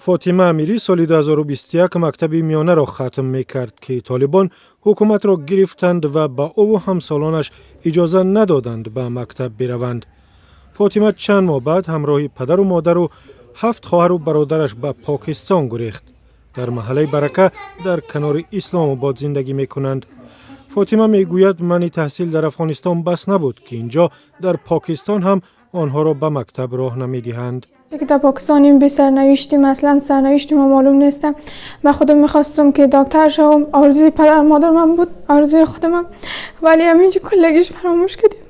Фотима Амирӣ соли 2021 мактаби миёнаро хатм мекард, ки Толибон ҳукуматро гирифтанд ва ба ӯву ҳамсолонаш иҷоза надоданд ба мактаб бираванд. Фотима чанд моҳ баъд ҳамроҳи падару модару ҳафт хоҳару бародараш ба Покистон гурехт. Дар маҳаллаи Барака дар канори Исломобод зиндагӣ мекунанд. Фотима мегӯяд, манъи таҳсил дар Афғонистон бас набуд, ки ин ҷо дар Покистон ҳам онҳоро ба мактаб роҳ намедиҳанд. که در پاکستانیم بی سرنوشتیم، اصلا سرنوشت ما معلوم نیست. من خودم میخواستم که دکتر شوم، آرزوی پدر مادر من بود، آرزوی خودم، ولی همینجا کلگیش فراموش کردیم.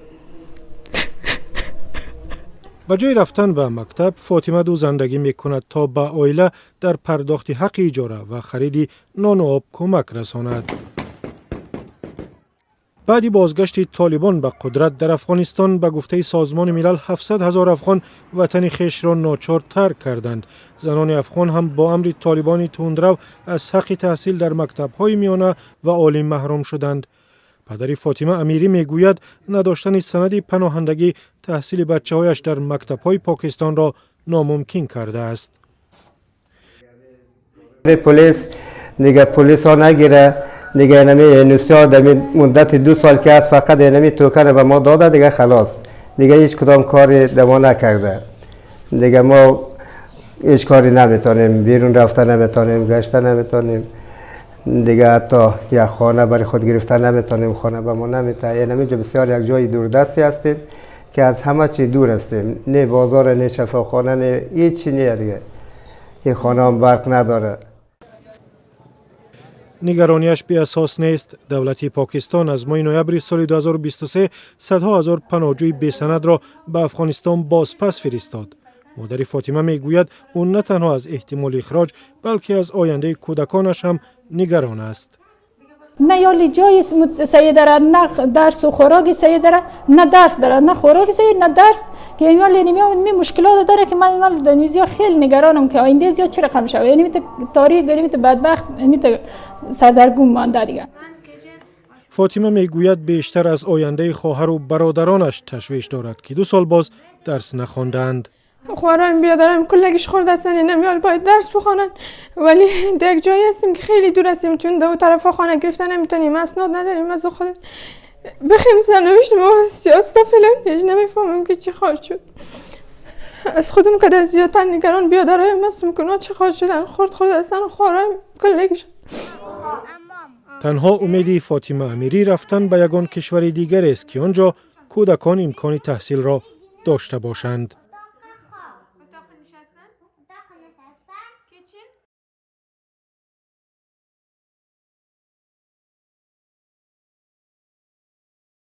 Ба ҷои рафтан ба мактаб, Фотима дӯзандагӣ мекунад, то ба оила дар пардохти ҳаққи иҷора ва хариди нону об кӯмак расонад. Баъди бозгашти Толибон ба қудрат дар Афғонистон, ба гуфтаи Созмони Милал, 700 ҳазор афғон ватани хешро ночор тарк карданд. Занони афғон ҳам бо амри толибони тундрав аз ҳаққи таҳсил дар мактабҳои миёна ва олӣ маҳрум шуданд. Падари Фотима Амирӣ мегӯяд, надоштани санади паноҳандагӣ таҳсили бачаҳояш дар мактабҳои Покистонро номумкин кардааст. پلیس دیگه پلیس ها نگیره دیگه. نمی نوسیا در مدت 2 سال که از فقط نمی توکن به ما داده، دیگه خلاص، دیگه هیچ کدام کاری در ما نکرده. دیگه ما هیچ کاری نمیتونیم، بیرون رفتن نمیتونیم، گشتن نمیتونیم، دیگه حتی یک خانه برای خود گرفتن نمیتونیم، خانه به ما نمیته. یعنی اینجا بسیار یک جای دوردستی هستیم که از همه چی دور هستیم، نه بازار، نه شفاخانه، نه هیچی نه. دیگه این خانه هم برق نداره. Нигаронияш беасос нест. Давлати Покистон аз моҳи ноябри соли 2023 садҳо ҳазор паноҳҷӯи бесанадро ба Афғонистон бозпас фиристод. Модари Фотима мегӯяд, ӯ на танҳо аз эҳтимоли ихроҷ, балки аз ояндаи кӯдаконаш ҳам нигарон аст. نه یالی جای صحیح داره، نه درس و خوراک صحیح داره، نه درس داره، نه خوراک صحیح، نه درس که ایمال. یعنی می مشکلات داره که من ایمال دنیزیا خیلی نگرانم که آینده زیاد چه رقم شوه. یعنی میت تاریخ، یعنی میت بدبخت، میت سردرگم مانده دیگه. Фотима мегӯяд, бештар аз ояндаи хоҳару бародаронаш ташвиш дорад, ки 2 сол боз дарс нахондаанд. خواهرم بیادرم کلگیش خورد هستن، اینا میال باید درس بخوانن، ولی در یک جایی هستیم که خیلی دور هستیم، چون دو طرف خانه گرفتن نمیتونیم، اسناد نداریم. از خود بخیم سرنوشت ما سیاست فعلا هیچ نمیفهمیم که چی خواهد شد. از خودم که زیادتر نگران بیادرایم هستم که اونا چه خواهد شدن. خورد خورد هستن خواهرم کلگیش. Танҳо умеди Фотима Амирӣ рафтан ба ягон кишвари дигарест, ки он ҷо кӯдакон имкони таҳсилро дошта бошанд.